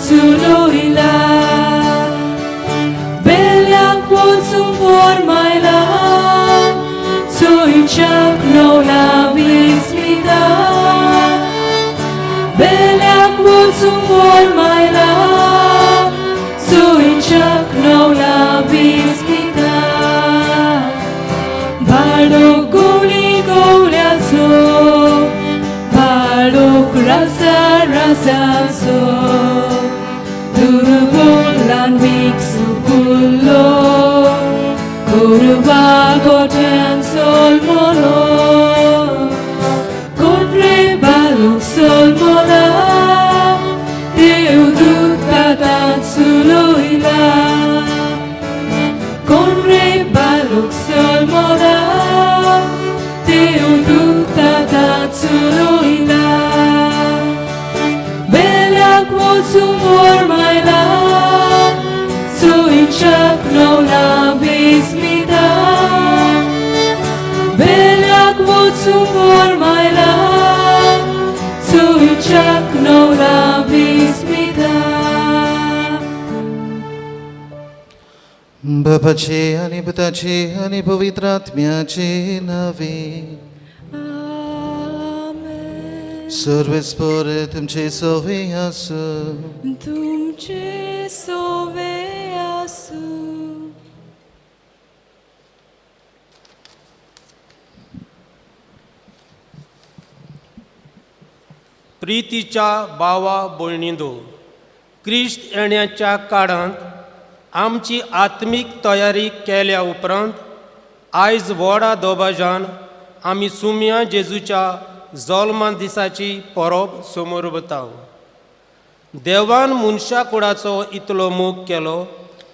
चुलोयला बेल्याक वचूंक फॉर्मायला चोयच्याक नवला विस्मिता बेल्याक वचूंक फॉर्मायला चोयच्याक नवला विस्मिता भाडो गोली गोवल्याचो भाडोक रसा रसाचो दुर्बोलान विक्सुकुलो कुरवा गोट्यान सोलमोलो कोंड्रे बालूक सोलमोला देवदूत चुलोयला कोंड्रे बालूक सोलमोला देवदूत चुलोयला बेल्याक वचूंक फॉर्मायला चोयच्याक नवला विस्मिता बेल्याक वचूंक फॉर्मायला चोयच्याक नवला विस्मिता. बापाचे आनी पुताचे आनी पवित्र आत्म्याचे नावे. आमेन. सर्वेस्पर तुमचे सवे आसूं. तुमचे सोवे आसूं. प्रितीच्या भावा भयणींनो, क्रिस्त येण्याच्या काळांत आमची आत्मीक तयारी केल्या उपरांत आयज व्हडा दबाज्यान आमी सुम्या जेजूच्या जल्मा दिसाची परब समोर वता. देवान मनशा कुडाचो इतलो मोग केलो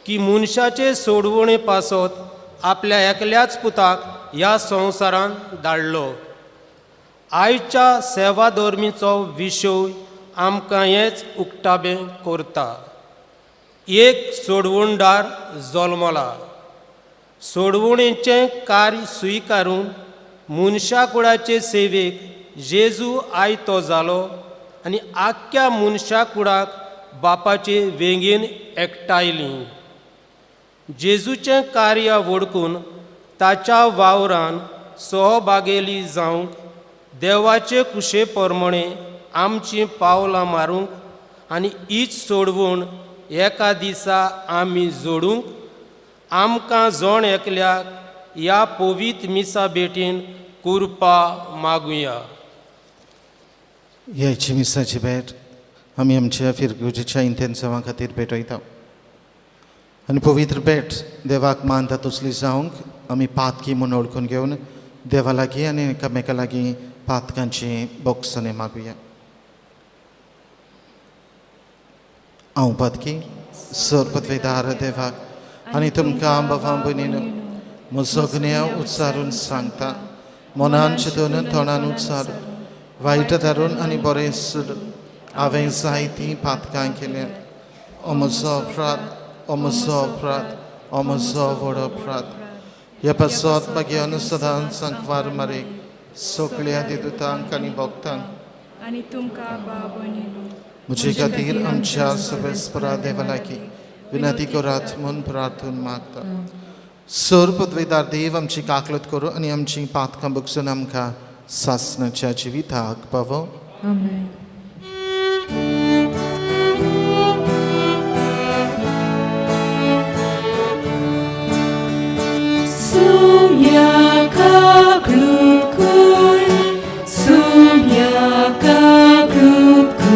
की मनशाचे सोडवणे पासत आपल्या एकल्याच पुताक ह्या संवसारांत धाडलो. आयच्या सेवा धर्मीचो विशय आमकां हेच उक्ताबें करता. एक सोडवणदार जल्मला. सोडवणेचें कार्य स्विकारून मनशा कुडाचे सेवेक जेजू आयतो जालो आनी आख्ख्या मनशा कुडाक बापाचे वेंगेन एकठांयली. जेजूचें कार्य वळखून ताच्या वावरान सहभागेली जावंक देवाचे कुशे प्रमाणे आमचीं पावलां मारूंक आनी हीच सोडवण एका दिसा आमी जोडूंक आमकां जण एकल्याक ह्या पवित्र मिसा भेटीन कुरपा मागुया. ह्याची मिसाची भेट आमी आमच्या फिरगुजेच्या इंतेन्सांवा खातीर भेटयता आनी पवित्र भेट देवाक मानता तसली जावंक आमी पातकी म्हूण वळखून घेवन देवा लागीं आनी एकामेका लागीं पातकांची बोगसणें मागुया. हांव पातकी सरपदवेदार देवाक आनी तुमकां बाबा भयणीनो म्हजो गुन्यांव उच्चारून सांगता. मनान चिंतून तोंडान उच्चारून वायट धरून आनी बरें सोडून हांवें जायतीं पातकां केल्यात. ओ म्हजो अपराध, ओ म्हजो अपराध, ओ म्हजो व्हड अपराध. ह्या पासत भाग्यान सदांच सांकवार मारीक सगळ्या देदुतांक आनी भक्तांक आनी तुमकां बाबा भयणीनो म्हजे खातीर आमच्या सर्वेस्परा देवा लागीं विनंती करात म्हूण प्रार्थून मागता. सर पदवेदार देव आमची काकलत करूं आनी आमची पातकां बगसून आमकां सासणाच्या जिविताक पावो. आमेन. Sumya kaklukul, sumya kaklukul,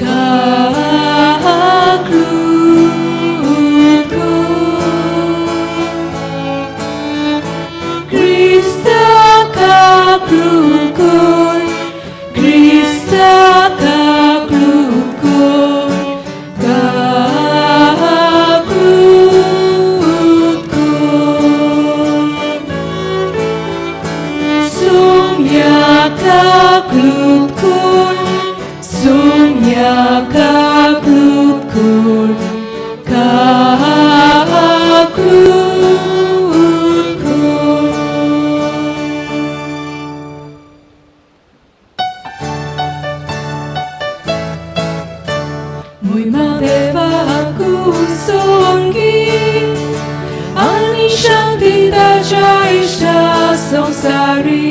kaklukul. Krista kaklukul, Krista. संवसारी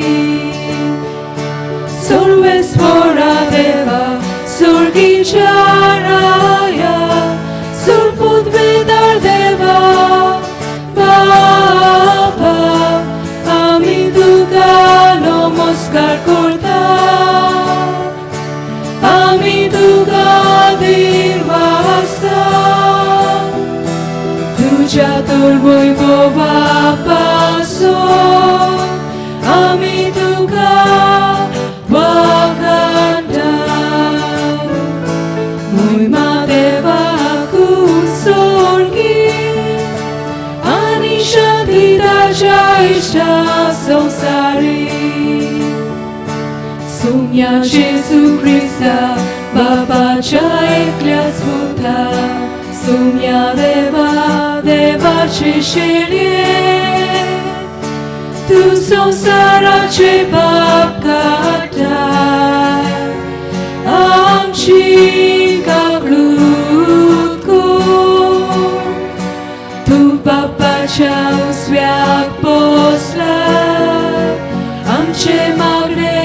सर्वेस्परा देवा स्वर्गीच्या राया सुपुतवेदार देवा बापा आमी तुका नमस्कार करता आमी तुका दिनवासता तुज्या तर वैभवा पासून आमी तुका वाखाणटा मोहिमा देवाकू स्वर्गी आनी शांती ताच्या इश्टा संवसारी सुम्या जेजू क्रिस्ता बापाच्या एकल्याच पुता सुम्या देवा देवाचे शेळये तूं संवसाराचे पाप काडटाय आमची काकळूत कर तूं बापाच्या उजव्याक बसलाय आमचे मागणे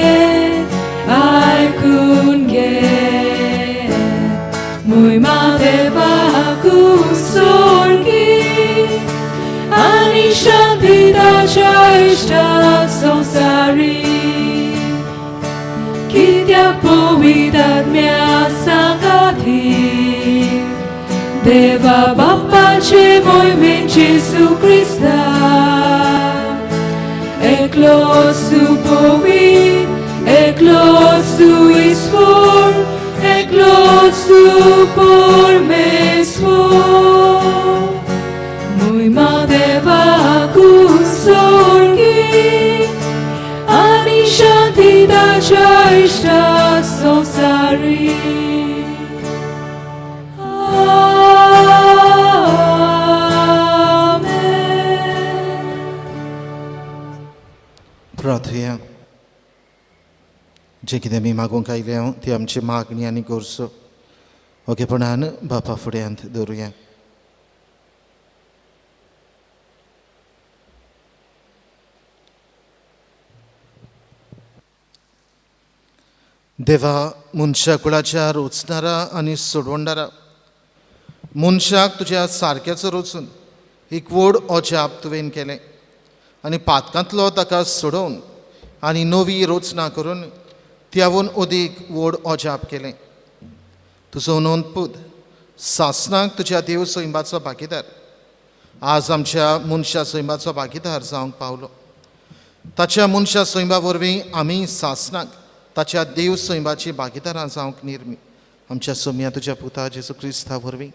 आयकून घे मोहिमा देवाकू स्वर्गी आनी शांती ताच्या इश्टाक संवसारी कित्याक पवित्र आत्म्या सांगाती देवा बापाचे मोहिमेन जेजू क्रिस्ता एकलोच तूं पवित्र एकलोच तूं ईश्वर एकलोच तूं परमेश्वर मोहिमा देवाकू स्वर्गी आनी शांती ताच्या इश्टाक संवसारी आमेन. प्रार्थुया. जें कितें आमी मागूंक आयल्या ती आमची मागणी आनी गरजो ओगेपणान बापा फुड्यांत दवरुया. देवा मनशा कुळाच्या रोचणारा आनी सोडवणदारा मनशाक तुज्या सारक्याचो रचून एक व्हड अजाप तुवें केलें आनी पातकांतलो ताका सोडोवन आनी नवी रचना करून त्यावून अदीक व्हड अजाप केलें. तुजो नोंद पूत सासनाक तुज्या देव सैमाचो भागीदार आज आमच्या मनशा सैमाचो भागीदार जावंक पावलो. ताच्या मनशा सैमा वरवीं आमी सासनाक ताच्या देव सैमाची भागीदारां जावंक निर्मी. आमच्या सोम्या तुज्या पुता जेजू क्रिस्ता वरवीं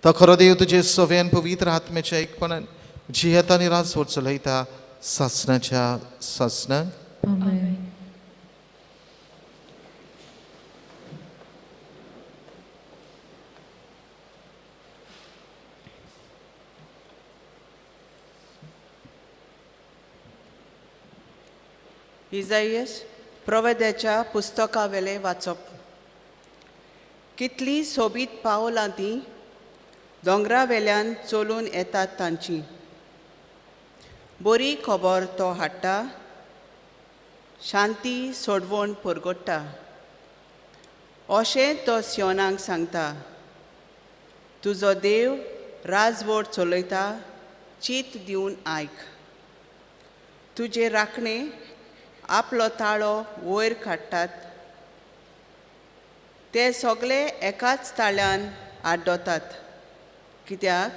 तो खरो देव तुजे सव्यान पवित्र आत्म्याच्या एकपणान जियेता आनी राजवट चलयता सासनाच्या सासनाक. आमेन. इजाईस प्रवेद्याच्या पुस्तकावेलें वाचप. कितलीं सोबीत पावलां तीं दोंगरावेल्यान चलून येतात तांची. बरी खबर तो हाडटा, शांती सोडवण परगट्टा, अशें तो सियोनाक सांगता. तुजो देव राजवट चलयता, चीत दिवन आयक. तुजे राखणे आपलो ताळो वयर काडटात, ते सगळे एकाच ताळ्यान आड्डोतात. कित्याक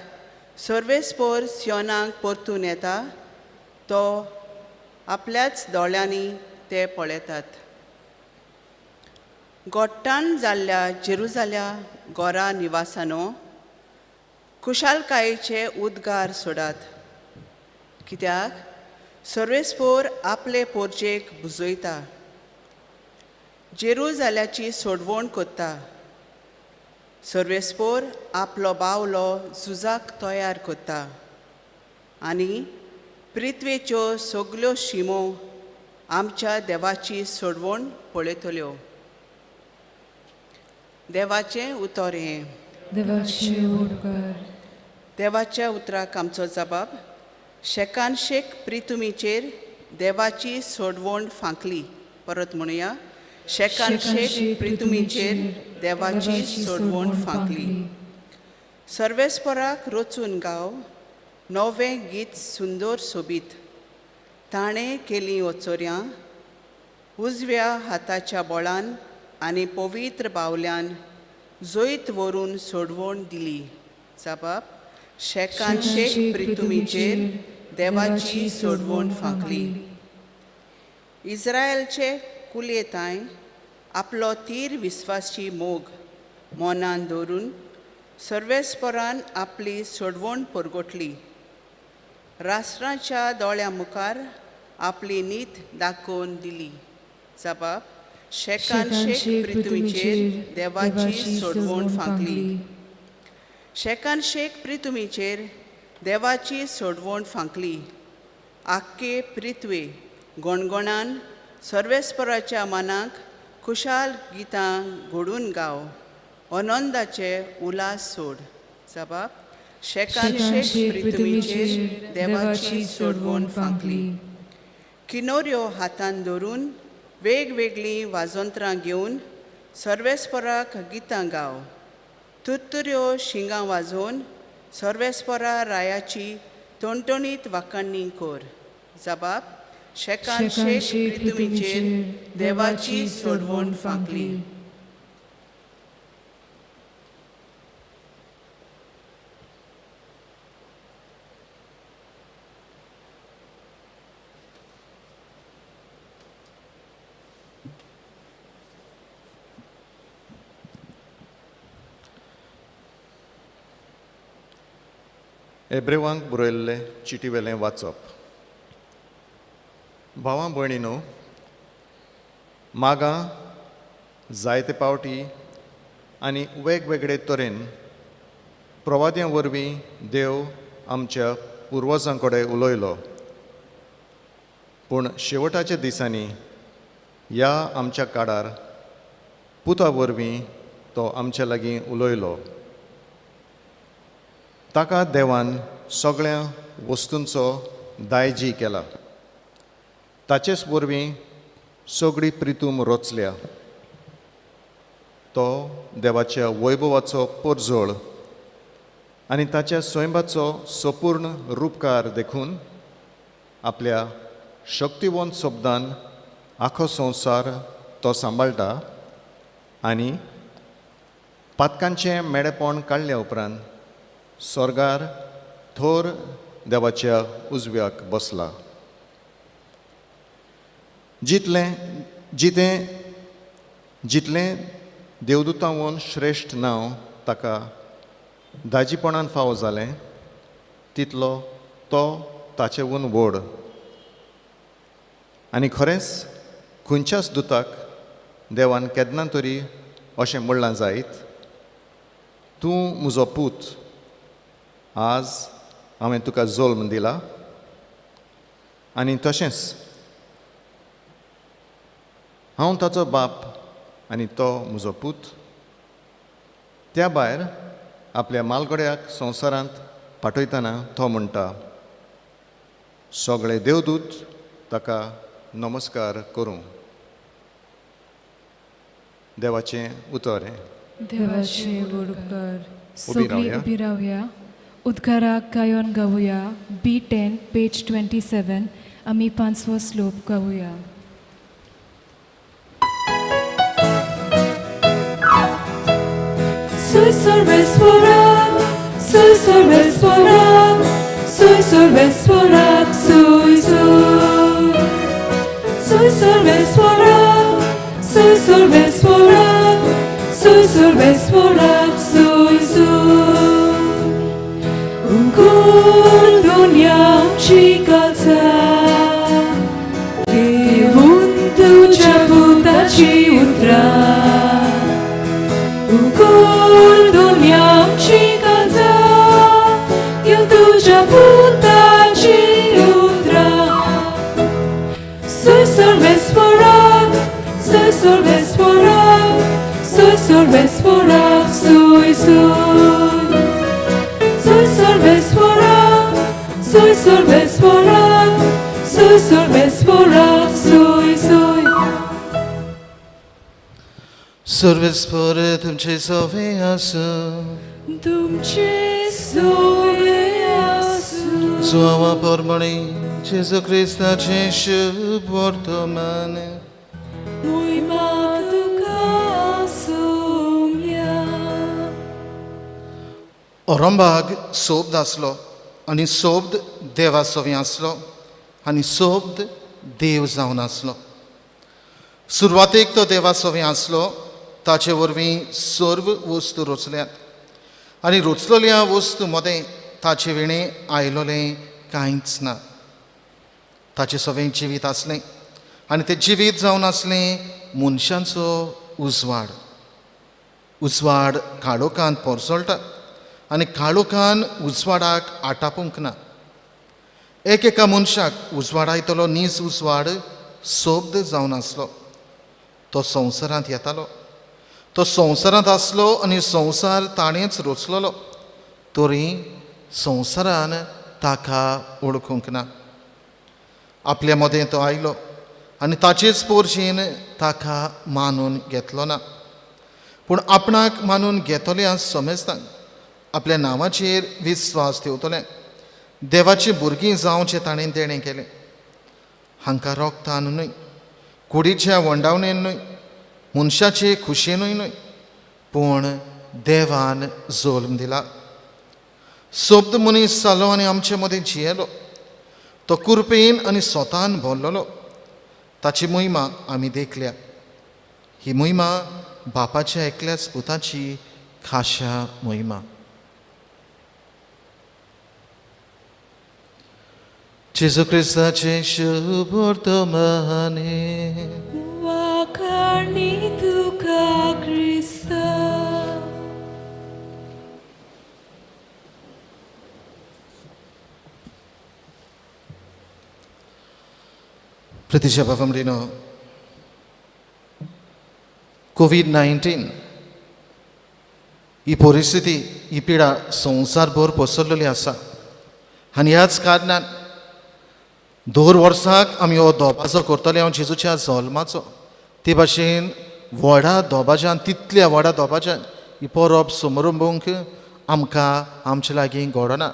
सर्वेस्पोर सियोनाक परतून येता, तो आपल्याच दोळ्यांनी ते पळयतात. गोट्टान जाल्ल्या जेरुजाल्या गोरा निवासानो खुशालकायेचे उद्गार सोडात. कित्याक सर्वेस्पोर आपले पोरजेक बुजयता, जेरुजाल्याची सोडवण करता. सर्वेस्पोर आपलो बावलो झुजाक तयार करता आनी पृथ्वेच्यो सगल्यो शिमो आमच्या देवाची सोडवण पळयतल्यो. देवाचें उतर हें. देवाचे उपकार. देवाच्या उतराक आमचो जबाब. शेकान शेक प्रितुमीचेर देवाची सोडवण फांकली. परत म्हणुया, शेकान शेक प्रितुमीचेर देवाची सोडवण फांकली. सर्वेस्पराक रचून गाव नवें गीत सुंदर सोबीत, ताणें केलीं ओचोऱ्यां उजव्या हाताच्या बोळान आनी पवित्र बावल्यान जैत व्हरून सोडवण दिली. जाबाब, शेकान शेक प्रितुमीचेर देवाची सोडवण फांकली. इस्रायलचे कुलयेताय आपलो तीर विस्वासी मोग मनान दवरून सर्वेस्परान आपली सोडवण परगटली. राष्ट्राच्या दोळ्या मुखार आपली नीत दाखोवन दिली. जबाब, शेकान शेक प्रितुमीचेर देवाची सोडवण फांकली. शेकान शेक प्रितुमीचेर देवाची सोडवण फांकली. आक्के प्रित्वे गणगणान सर्वेस्पराच्या मनाक खुशाल गितां घडून गाव, आनंदाचे उल्हास सोड. जबाब, शेकान शेक प्रितुमीचेर देवाची सोडवण फांकली. किनोऱ्यो हातान धरून वेगवेगळीं वाजंत्रां घेवन सर्वेस्पराक गितां गाव, तुरतुऱ्यो शिंगां वाजोवन सर्वेस्परा रायाची टणटणीत वाखाणणी कर. जबाब, शेकान शेक प्रितुमीचेर देवाची सोडवण फांकली. एब्रेवांक बरयल्लें चिटीवेलें वाचप. भावां भयणीनो, मागां जायते पावटी आनी वेगवेगळे तरेन प्रवाद्यां वरवीं देव आमच्या पुर्वजां कडेन उलयलो, पूण शेवटाच्या दिसांनी ह्या आमच्या काळार पुता वरवीं तो आमच्या लागीं उलयलो. ताका देवान सगळ्या वस्तूंचो दायजी केला, ताचेच वरवीं सगळी प्रितूम रचल्या. तो देवाच्या वैभवाचो परजळ आनी ताच्या स्वयंबाचो सपूर्ण रुपकार देखून आपल्या शक्तिवंत शब्दान आखो संवसार तो सांबाळटा आनी पातकांचें मेळेपण काडल्या उपरांत स्वर्गार थोर देवाच्या उजव्याक बसला. जितलें जितें जितलें देवदूतांवून श्रेश्ठ नांव ताका दाजीपणान फावो जालें तितलो तो ताचेवून व्हड. आनी खरेंच खंयच्याच दुताक देवान केन्ना तरी अशें म्हणलां जायत, तूं म्हजो पूत, आज हांवें तुका जल्म दिला. आनी तशेंच हांव ताचो बाप आनी तो म्हजो पूत. त्या भायर आपल्या मालगड्याक संवसारांत पाठयतना तो म्हणटा, सगळे देवदूत ताका नमस्कार करूं. देवाचें उतर हें. देवाचे उपकार. सगळीं उबी रावया, उद्गाराक गायोन गावया. B10 page 27 आमी पांचवो श्लोक गावया. Soy sorvesporak, soy sorvesporak, soy soy. Soy sorvesporak, soy sorvesporak, soy sorvesporak, soy soy. Unkur dunya chikatsa, Kevuntu chaputachi utra. Unkur dunya chikatsa, Kevuntu chaputachi utra. Soy sorvesporak, soy sorvesporak, soy sorvesporak, soy soy. Soy sorvesporak, soy sorvesporak, soy sorvesporak. सर्वेस्पर तुमचे सवे आसूं. तुमचे सोवे आसूं. जुआंवा परमणे जेजू क्रिस्ताचें शुभ वर्तमान. मोहिमा तुका सोम्या. औरंबाग सोब्द आसलो आनी सोब्द देवा सवी आसलो आनी सोब्द देव जावन आसलो. सुरवातेक तो देवा सवी आसलो. ताचे वरवीं सर्व वस्तू रचल्यात आनी रचलेल्या वस्तू मदें ताचे विणें आयलोलें कांयच ना. ताचे सवें जिवीत आसलें आनी तें जिवीत जावन आसलें मनशांचो उजवाड. उजवाड काळोखांत पोरसळटा आनी काळोखान उजवाडाक आटापूंक ना. एक एका मनशाक उजवाडायतलो नीज उजवाड सोब्द जावन आसलो. तो संवसारांत येतालो. तो संवसारांत आसलो आनी संवसार ताणेंच रचलोलो, तरी संवसारान ताका वळखूंक ना. आपल्या मदें तो आयलो आनी ताचेच पोरशेन ताका मानून घेतलो ना. पूण आपणाक मानून घेतल्या समेस्तांक आपल्या नांवाचेर विस्वास ठेवतले देवाची भुरगीं जावचें ताणें देणें केलें. हांकां रोगतान न्हय, कुडीच्या वंडावणेन न्हय, मनशाचे खुशेनूय न्हय, पूण देवान जल्म दिला. शब्द मनीस जालो आनी आमचे मदें जियेलो. तो कुरपेन आनी स्वतान भरलेलो. ताची महिमा आमी देखल्या. ही महिमा बापाच्या एकल्याच पुताची खाशा महिमा. जेजू क्रिस्ताचें शुभ वर्तमाने. वाखाणी तुका क्रिस्ता. प्रतिशा बाबामरिनो, कोवीड-19 ही परिस्थिती, ही पिडा संवसारभर पसरलेली आसा आनी ह्याच कारणान दर वर्साक आमी हो दबाजो करतले हांव जेजूच्या जल्माचो. ते भाशेन व्हडा दबाज्यान, तितल्या व्हडा दबाज्यान ही परब समरंभूंक आमकां आमचे लागीं घडना,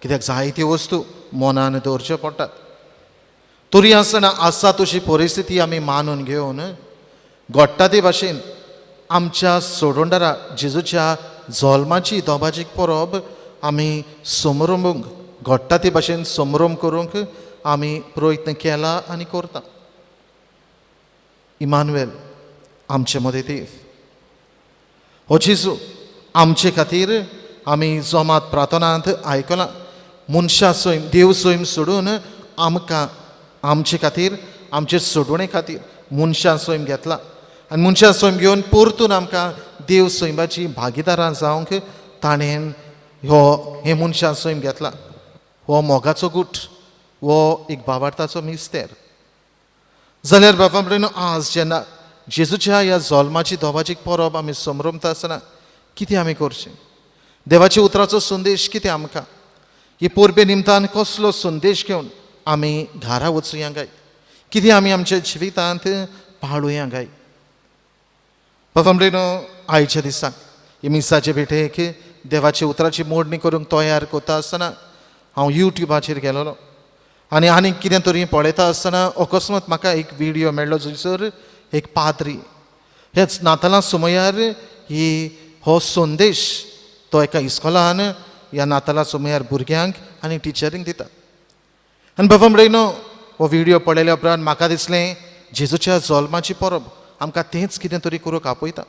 कित्याक जायत्यो वस्तू मनान दवरच्यो पडटात. तरी आसतना आसा तशी परिस्थिती आमी मानून घेवन घडटा ते भाशेन आमच्या सोडोंडारा जेजूच्या जल्माची दबाजीक परब आमी समरंभूंक घडटा ते भाशेन समरंभ करूंक आमी प्रयत्न केला आनी करता. इमानुएल आमचे मदें देव हो जेजू आमचे खातीर आमी जोमात प्रार्थनांत आयकलां. मनशां सैम, देव सैम सोडून आमकां आमचे खातीर, आमचे सोडवणे खातीर मनशां सैम घेतला आनी मनशां सैम घेवन परतून आमकां देव सैमाची भागीदारां जावंक ताणें हो हें मनशां सैम घेतला. हो मोगाचो गूट, हो एक भावार्थाचो मिस्तेर. जाल्यार बाबा म्हणून आज जेन्ना जेजूच्या ह्या जल्माची दबाजीक परब आमी समरंभता आसतना कितें आमी करचें? देवाच्या उतराचो संदेश कितें आमकां? ही परबे निमतान कसलो संदेश घेवन आमी घरा वचुया काय? कितें आमी आमच्या जिवितांत पाळुया काय? बाबा म्हणून आयच्या दिसाक ही मिसाचे भेटेक देवाच्या उतराची मोडणी करूंक तयार करता आसतना हांव युट्यूबाचेर गेलोलो आनी आनीक कितें तरी पळयता आसतना अकस्मात म्हाका एक व्हिडियो मेळ्ळो जंयसर एक पाद्री हेच नातालां सुमयार ही हो संदेश तो एका इस्कोलान ह्या नातालां सुमयार भुरग्यांक आनी टिचरींक दिता. आनी बाबा म्हणलो हो व्हिडियो पळयल्या उपरांत म्हाका दिसलें जेजूच्या जल्माची परब आमकां तेंच कितें तरी करूंक आपयता.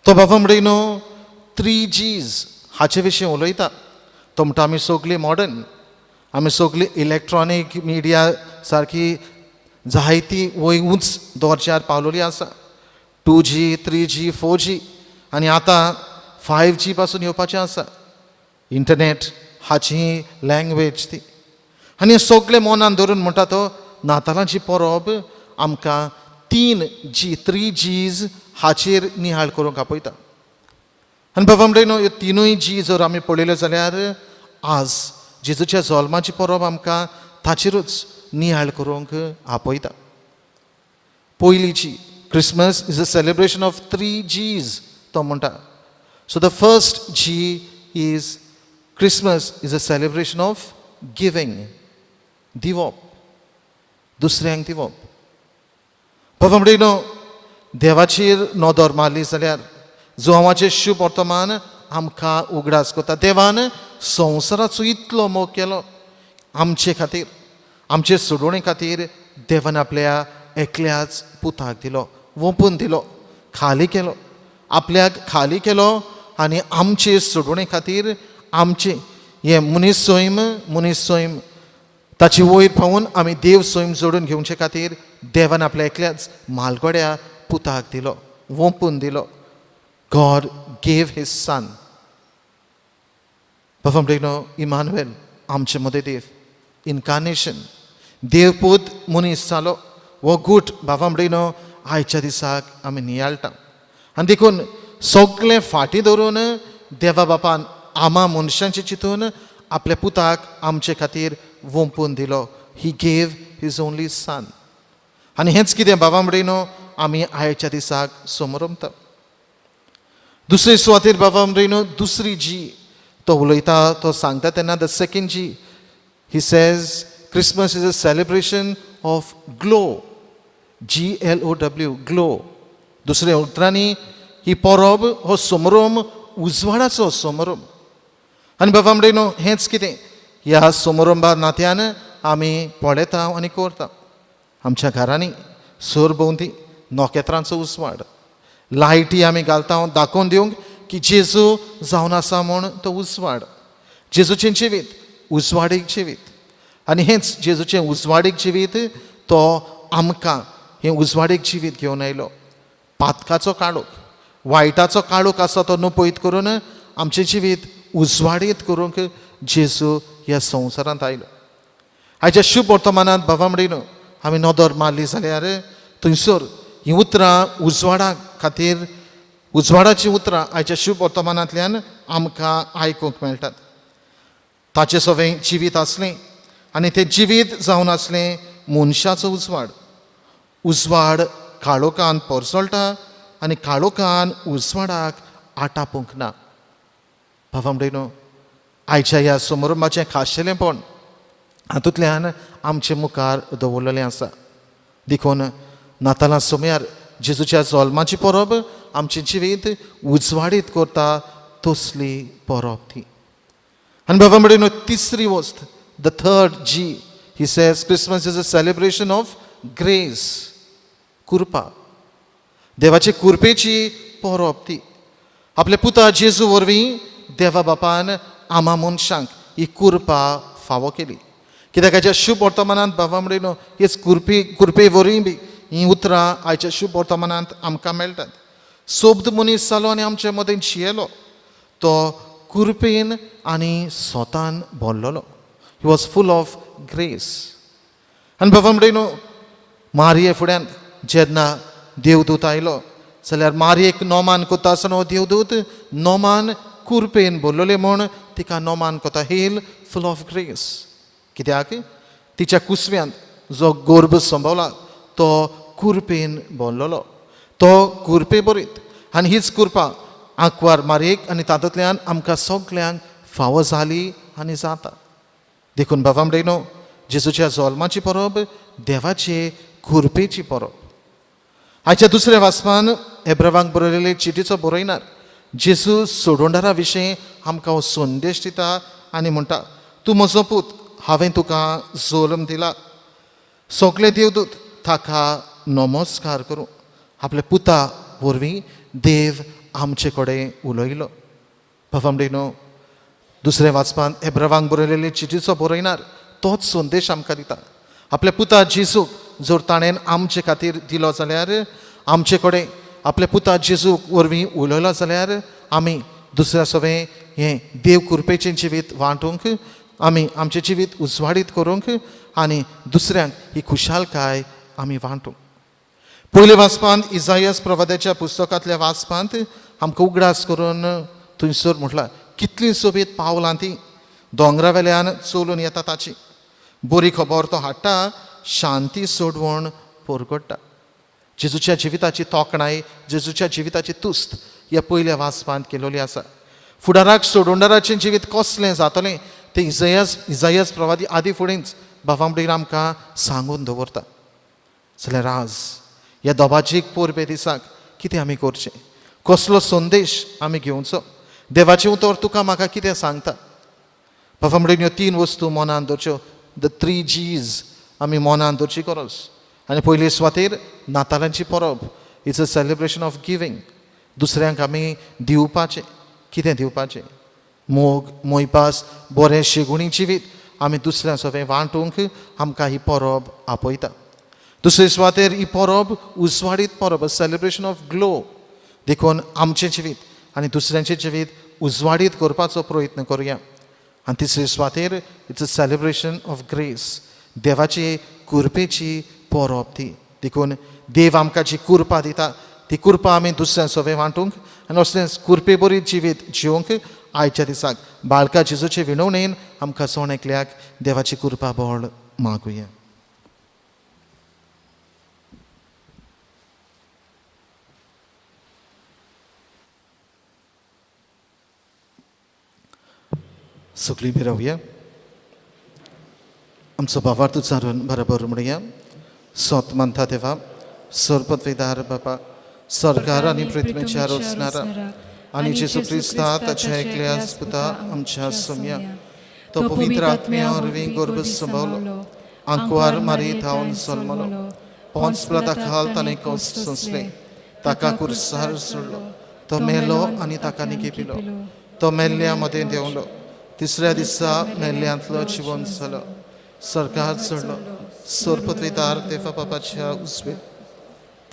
तो बाबा म्हणलो 3 G's हाचे विशीं उलयता. तो म्हणटा आमी सगळीं मॉडर्न, आमी सगळीं इलेक्ट्रॉनीक मिडिया सारकी जायती वय उंच दर्जार पावलेली आसा. 2G, 3G, 4G आनी आतां 5G पासून येवपाचें आसा. इंटरनेट हाची लँग्वेज ती. आनी सगळें मनान धरून म्हणटा तो नातालांची परब आमकां 3G, 3Gs हाचेर निहाळ करूंक आपयता. आनी बाबा म्हणटा ह्यो 3 G जर आमी पळयल्यो जाल्यार आज जेजूच्या जल्माची परब आमकां ताचेरूच निहाळ करूंक आपयता. पयलीची Christmas is a celebration of three G's तो म्हणटा. So the first G is Christmas is a celebration of giving, दिवप, दुसऱ्यांक दिवप. बाबा म्हणटा देवाचेर नदर मारली जाल्यार जुवांवाचें शुभ वर्तमान आमकां उगडास करता. देवान संवसाराचो इतलो मोग केलो आमचे खातीर, आमचे सोडवणे खातीर देवान आपल्या एकल्याच पुताक दिलो, वोंपून दिलो, खाली केलो, आपल्याक खाली केलो आनी आमचे सोडवणे खातीर आमचे हें मनीस सैम, मनीस सैम ताची वयर पावून आमी देव सैम जोडून घेवचे खातीर देवान आपल्या एकल्याच म्हालगड्या पुताक दिलो, वोंपून दिलो. God gave his son. बाबा म्हणटा इमानुएल आमचे मदें देव, इनकार्नेशन, देवपूत मनीस जालो. हो गूट बाबा म्हणटा आयच्या दिसाक आमी नियाळटा. आनी देखून सगळें फाटीं धरून देवा बापान आमा मनशांचे चिंतून आपल्या पुताक आमचे खातीर वोंपून दिलो. He gave his only son. आनी हेंच कितें बाबा म्हणटा आमी आयच्या दिसाक समरमता. दुसरे सुवातेर बाबा म्हणटा दुसरी जी तो उलयता, तो सांगता तेन्ना the second G, he says Christmas is a celebration of glow, G L O W, glow. दुसऱ्या उतरांनी ही परब हो समरोम उजवाडाचो समरोम. आनी बाबा म्हणटा हेंच कितें ह्या समारंभा नात्यान आमी पळयता आनी करता. आमच्या घरांनी सरभोंवती नखेत्रांचो उजवाड, लायटी आमी घालता दाखोवन दिवंक की जेजू जावन आसा म्हूण तो उजवाड, जेजूचें जिवीत उजवाडीक जिवीत. आनी हेंच जेजूचें उजवाडीक जिवीत तो आमकां हें उजवाडीक जिवीत घेवन आयलो. पातकाचो काळोख, वायटाचो काळोख आसा तो नपयत करून आमचें जिवीत उजवाडीत करूंक जेजू ह्या संवसारांत आयलो. आयच्या शुभ वर्तमानांत बाबा म्हणिनो आमी नदर मारली जाल्यार थंयसर हीं उतरां उजवाडा खातीर, उजवाडाचीं उतरां आयच्या शुभ वर्तमानांतल्यान आमकां आयकूंक मेळटात. ताचें सवें जिवीत आसलें आनी तें जिवीत जावन आसलें मनशाचो उजवाड. उजवाड काळोखान परसळटा आनी काळोखान उजवाडाक आटापूंक ना. बाबा म्हणटा आयच्या ह्या समारंभाचें खाशेलेंपण हातूंतल्यान आमचे मुखार दवरलेलें आसा. देखून नातालां समयार जेजूच्या जल्माची परब आमचें जिवीत उजवाडीत करता तसली परब ती. आनी बाबा म्हणटा तिसरी वस्त, the third G, he says Christmas is a celebration of grace, कृपा, देवाची कृपेची परब ती. आपल्या पुता जेजू वरवीं देवा बापान आमा मनशांक ही कृपा फावो केली. कित्याक आयच्या शुभ वर्तमानांत बाबा म्हणटा हीच कृपे वरवीं बी हीं उतरां आयच्या शुभ वर्तमानांत आमकां मेळटात. सोब्द मनीस जालो आनी आमचे मदें जियेलो, तो कृपेन आनी स्वतान भरलेलो. He was full of grace. आनी बाबा म्हणटा मारये फुड्यान जेन्ना देवदूत आयलो जाल्यार मारयेक नोमान कोता आसतना हो देवदूत नोमान कृपेन भरलेले म्हूण तिका नोमान कोता, हेल फूल ऑफ ग्रेस. कित्याक तिच्या कुसव्यांत जो गर्भ संभवला तो कृपेन भरलेलो, तो कृपे बरीत. आनी हीच कृपा आंकवार मारयेक आनी तातूंतल्यान आमकां सगल्यांक फावो जाली आनी जाता. देखून बाबा म्हणटा जेजूच्या जल्माची परब देवाचे कृपेची परब. आयच्या दुसऱ्या वाचपान एब्रावांक बरयलेले चिटीचो बरयणार जेजू सोडवणदारा विशीं आमकां हो संदेश दिता आनी म्हणटा, तूं म्हजो पूत, हांवें तुका जल्म दिला. सगळे देवदूत ताका नमस्कार करूं. आपल्या पुता वरवीं देव आमचे कडेन उलयलो. बाबा म्हणटा दुसऱ्या वाचपान एब्रावांक बरयलेले चिटीचो बरयणार तोच संदेश आमकां दिता. आपल्या पुता जेजूक जर ताणें आमचे खातीर दिलो जाल्यार, आमचे कडेन आपल्या पुता जेजूक वरवीं उलयलो जाल्यार आमी दुसऱ्या सवें हें देव कृपेचें जिवीत वांटूंक, आमी आमचें जिवीत उजवाडीत करूंक आनी दुसऱ्यांक ही खुशालकाय आमी वांटूंक. पयले वाचपांत इजायस प्रवादाच्या पुस्तकांतल्या वाचपांत आमकां उगडास करून थंयसर म्हटलां कितलीं सोबीत पावलां ती दोंगरा वेल्यान चलून येता, ताची बरी खबर तो हाडटा, शांती सोडवण परगट्टा. जेजूच्या जिविताची तोखणाय, जेजूच्या जिविताची तुस्त ह्या पयल्या वाचपांत केलोली आसा. फुडाराक सोडवणदाराचें जिवीत कसलें जातलें तें इजायस प्रवादी आदी फुडेंच बाबा म्हणून आमकां सांगून दवरता. जाल्यार आज ह्या दोबाजीक परबे दिसाक कितें आमी करचें, कसलो संदेश आमी घेवचो, देवाचें उतर तुका म्हाका कितें सांगता? बाबा म्हणून ह्यो तीन वस्तू मनान दवरच्यो, the three Gs आमी मनान दवरची गरज. आनी पयले सुवातेर नातालांची परब, it's a celebration of giving. दुसऱ्यांक आमी दिवपाचें, कितें दिवपाचें? मोग, मोयपास, बरें शेगुणी जिवीत आमी दुसऱ्यां सवें वांटूंक आमकां ही परब आपयता. दुसरे सुवातेर ही परब उजवाडीत परब, अ सेलिब्रेशन ऑफ ग्लो. देखून आमचें जिवीत आनी दुसऱ्यांचें जिवीत उजवाडीत करपाचो प्रयत्न करुया. आनी तिसरे सुवातेर it's a celebration of grace, देवाची कृपेची परब ती. देखून देव आमकां जी कृपा दिता ती कृपा आमी दुसऱ्यां सवें वांटूंक आनी असलें कृपे बरी जिवीत जिवंक आयच्या दिसाक बाळका जेजूचे विनवणेन आमकां सण एकल्याक देवाची कृपा बळ मागुया. सगळीं बी रावया, आमचो भावार्थ उच्चारून बरोबर म्हणुया. सोत मानता देवा, सरपतवेदार बापा, सरकार आनी पृथ्वीच्या रचणारा आनी जेजू क्रिस्ता ताच्या एकल्या पुता आमच्या सोम्या, तो पवित्र आत्म्या वरवीं गर्भ संभवलो, आंकवार मारी थावन जल्मलो, पोंच प्लाता खाल ताणें कश्ट सोंसले, ताका कुर्सार सोडलो, तो मेलो आनी ताका निकेपिलो, तो मेल्ल्या मदें देंवलो, तिसऱ्या दिसा मेल्ल्यांतलो जिवन जालो, सरकार चडलो, सरपतवेदार देवा बापाच्या उजवे.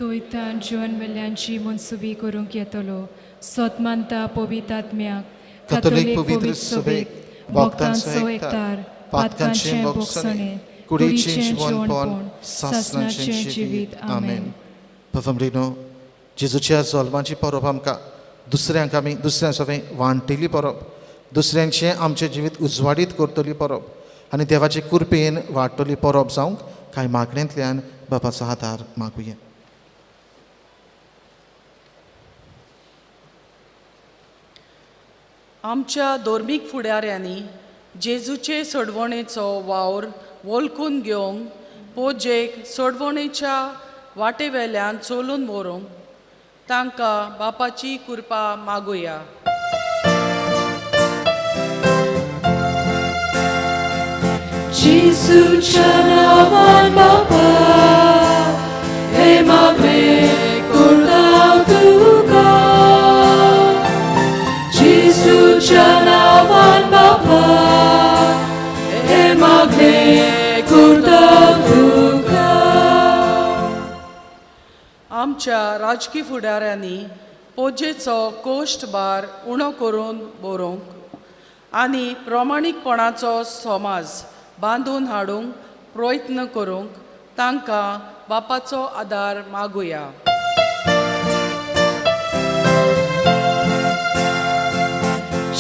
तोयतान जिवन मेल्ल्यांची मनसुबी करूंक येतलो. सोत मानता पवित्र आत्म्याक, कथोलीक पवित्र सभेक, भक्तांचो एकतार, पातकांचें भोगसणें, कुडीचें जिवनपण, सासणाचें जिवीत. आमेन. बाबा जेजूच्या जल्माची परब आमकां दुसऱ्यांक आमी दुसऱ्यां सवें वांटिल्ली परब, दुसऱ्यांचें आमचें जिवीत उजवाडीत करतली परब आनी देवाचे कृपेन वाडटली परब जावंक कांय मागण्यांतल्यान बापाचो आदार मागुया. आमच्या धर्मीक फुडाऱ्यांनी जेजूचे सोडवणेचो वावर वळखून घेवंक, पोजेक सोडवणेच्या वाटेवेल्यान चलून व्हरूंक तांकां बापाची कृपा मागुया. जेजूच्या नांवान बापा, हे मागणें करता तुका. जेजूच्या नांवान बापा, हे मागणें करता तुका. आमच्या राजकी फुडाऱ्यांनी पोजेचो कोश्ट भार उणो करून बरोवंक आनी प्रमाणीकपणाचो समाज बांदून हाडूंक प्रयत्न करूंक तांकां बापाचो आदार मागुया.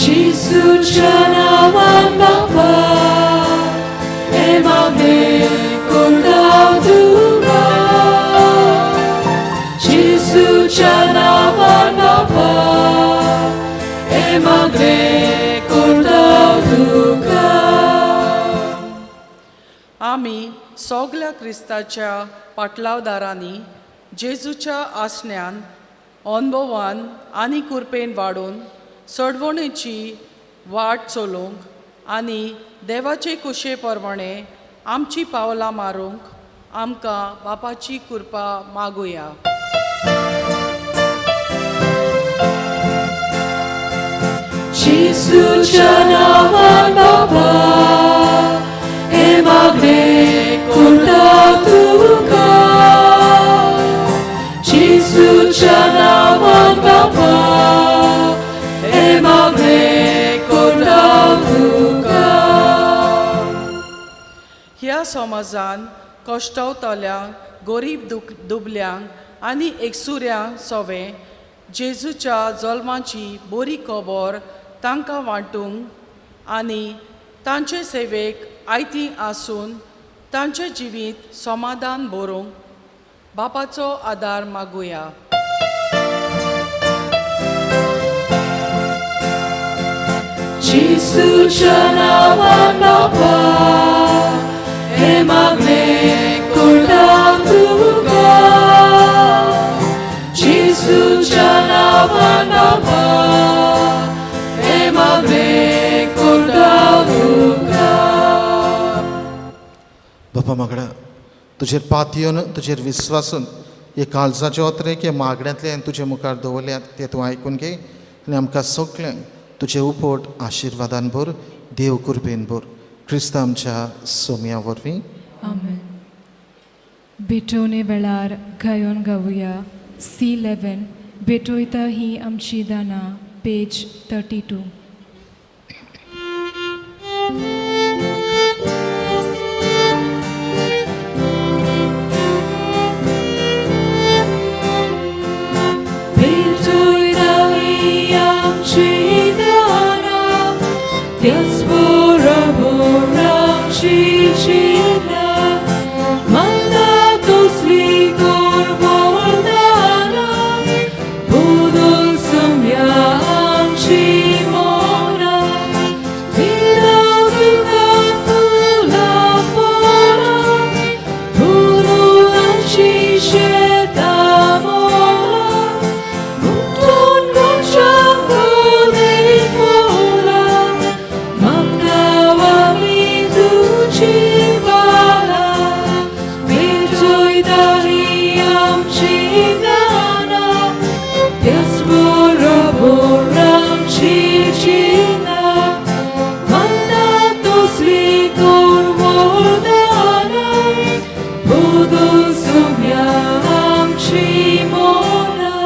जेजूच्या नांवान बापा, हे मागणें करता तुका. जेजूच्या नांवान बापा, हे मागणें करता तुका. आमी सगल्या क्रिस्ताच्या पाटलावदारांनी जेजूच्या आसण्यान, अनुभवान आनी कृपेन वाडून सोडवणेची वाट चलोवंक आनी देवाचे कुशे प्रमाणे आमची पावलां मारूंक आमकां बापाची कृपा मागुया. जेजूच्या नांवान बापा, हे मागणें करता तुका. जेजूच्या नांवान बापा, हे मागणें करता तुका. ह्या समाजान कश्टवतल्यांक, गरीब दुबल्यांक आनी एकसुऱ्यांक सवें जेजूच्या जल्माची बरी खबर तांकां वांटूंक आनी तांचे सेवेक आयती आसून तांचें जिवीत समाधान बरोवंक बापाचो आदार मागुया. जेजूच्या नांवान बापा हे मागणें करता तुका. जेजूच्या नांवान बापा हे मागणें करता तुका. बापा मागडा तुजेर पातयेवन तुजेर विस्वासून हे काळजाचे ओतरे की मागण्यांतल्यान तुजे मुखार दवरल्यात ते तूं आयकून घे आनी आमकां सगळ्यांक तुजे उपट आशिर्वादान भर, देव कृपेन भर, क्रिस्त आमच्या सोम्या वरवीं. आमेन. भेटवणे वेळार गायोन गावया C11 भेटोयता ही आमची दानां, पेज 32. भेटोयता ही आमची दानां, त्याच बरोबर आमची चिन्नां, मानता तसली करवदानां, बदल सम्या आमची मनां, दिला तुका फुलां फळां, बदल आमची शेतां मोलां, उठून गोंयच्या गोदे फुलां, मागता आमी तुजी बालां, भेटयता ही आमची दानां, त्याच बरोबर आमची चिन्नां, मानता तसली करवदानां, बदल सम्या आमची मनां.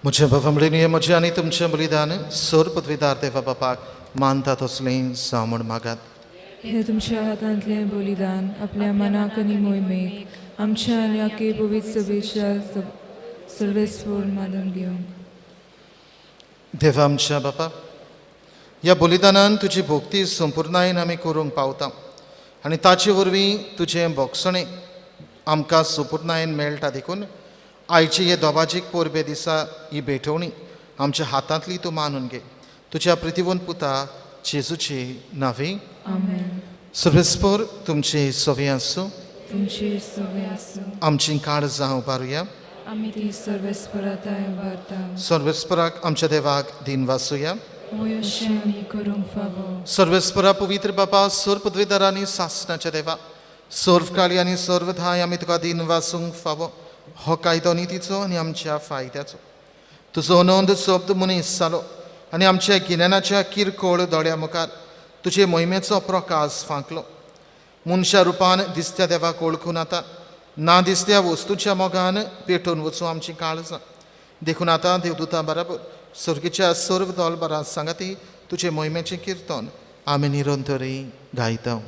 म्हज्या बाबा म्हणून म्हजें आनी तुमचें बलिदान सर पदवीदार देवा बापाक मानता तसलें जावं म्हूण मागात. हे तुमच्या हातांतलें बलिदान आपल्या मनाक आनी मोहिमेक आमच्या आनी आखे पवित्र सभेच्या सर्वेस्पोर मानून घेवंक. देवा आमच्या बापा, ह्या बलिदानान तुजी भक्ती संपुर्णायेन आमी करूंक पावता आनी ताचे वरवीं तुजें भोगसणें आमकां संपुर्णायेन मेळटा. देखून आयचे हे दोबाजीक परबे दिसा ही भेटवणी आमच्या हातांतली तूं मानून घे, तुज्या प्रितिवंत पुता जेजूचे नांवे. आमेन. सर्वेस्पोर तुमचे सवे आसूं. तुमचे सवे आसूं. आमची काळजां उबारुया. आमी ती सर्वेस्पराताय उबारता. सर्वेस्पराक आमच्या देवाक दिन वासूया. होय अशें आमी करूंक फावो. सर्वेस्परा पवित्र बापा, सर्व पदवीदारांनी सासणाच्या देवा, सर्व काळी आनी सर्व धाय आमी तुका दिन वासूंक फावो. हो कायदो नितीचो आनी आमच्या फायद्याचो. तुजो नोंद शब्द मनीस जालो आनी आमच्या गिन्यानाच्या किरकोळ दोळ्या मुखार तुजे मोहिमेचो प्रकाश फांकलो. मनशा रुपान दिसत्या देवाक वळखून आतां ना दिसत्या वस्तूच्या मोगान पेटोवन वचूं आमची काळजां. देखून आतां देवदूता बराबर सर्गीच्या सर्व दोलबरां सांगाती तुजे मोहिमेचें किर्तन आमी निरंतरी गायता.